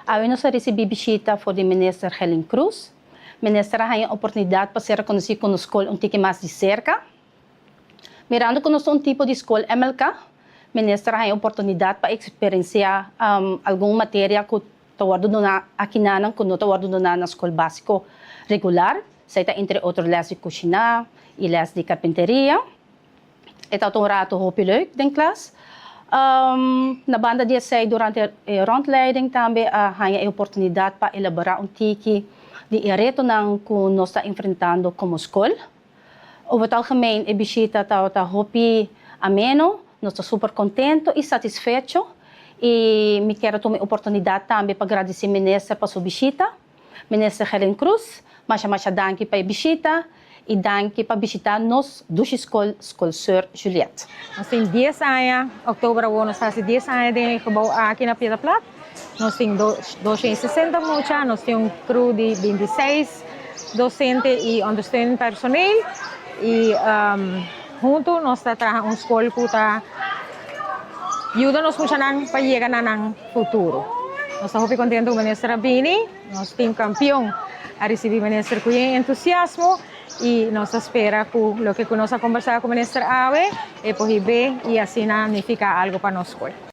Awe nos a risibí bishita for di Minister Gerlien Croes. Minister a haña oportunidat pa sera konosí ku nos skol un tiki mas di serka. Mirando ku nos ta un tipo di skol MLK, Minister a haña oportunidat pa eksperensiá algun materia ku ta wòrdu duná akinanan ku no ta wòrdu duná na skol básiko regular. Esei ta entre otro lès di kushiná i lès di karpinteria. E tabata un rato hopi leuk den klas. Na banda di esei durante e rondleiding tambe a haña e oportunidat pa elaborá un tiki di e retonan ku nos ta enfrentando komo skol. Over het algemeen e bishita tabata hopi ameno, nos ta super kontento i satisfecho i mi kier a tuma e oportunidat tambe pa gradisí minister pa su bishita. Minister Gerlien Croes, masha masha danki pa e bishita i danki pa bishitá nos dushi skol, Skol Soeur Juliette. Nos tin dies aña, oktober awor nos ta hasi dies aña den e gebou aki na Piedra Plat. Nos tin 260 mucha, nos tin un crew di 26 docente y ondersteunend personeel y hunto nos ta traha un skol ku ta yuda nos muchanan pa yega na nan futuro. Nos ta hopi contento cu minister a bini, nos team campeon a ricibi minister cu yen entusiasmo y nos ta spera cu loke cu nos a conversa cu minister awe e por hibe y asina nifica algo pa nos scol.